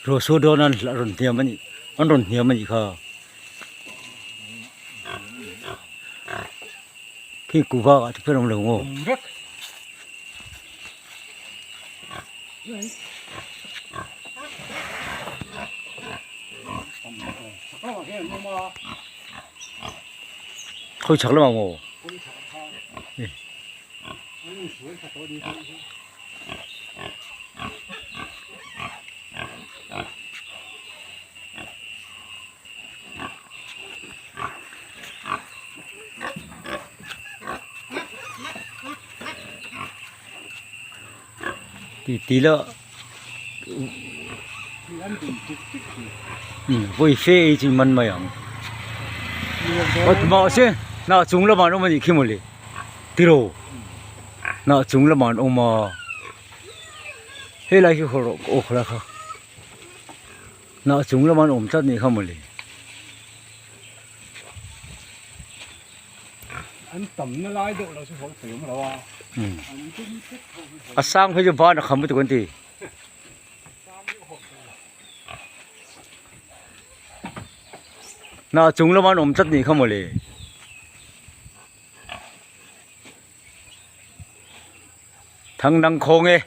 Ruah sur dawn a rawn hniam a nih an rawn hniam a nih kha khi kuhva ah te pawh an awm lo maw. Khawi chhak lamah maw? Ti ti la vawi fe ei chu man mai ang mahse hnah chung lamah an awm a nih khi mawle tiraw hnah chung lamah an awm a helai hi hawrh aw kha kha hnah chung lamah an awm tlat a nih kha mawle. An tamna lai deuh lo chu hawi thei awm lo a. An dum tlat ho hi A sang phei chu van a kham lutuk an ti. Hnah chung lama an awm tlat nih kha mawle. Thang dang khawng e.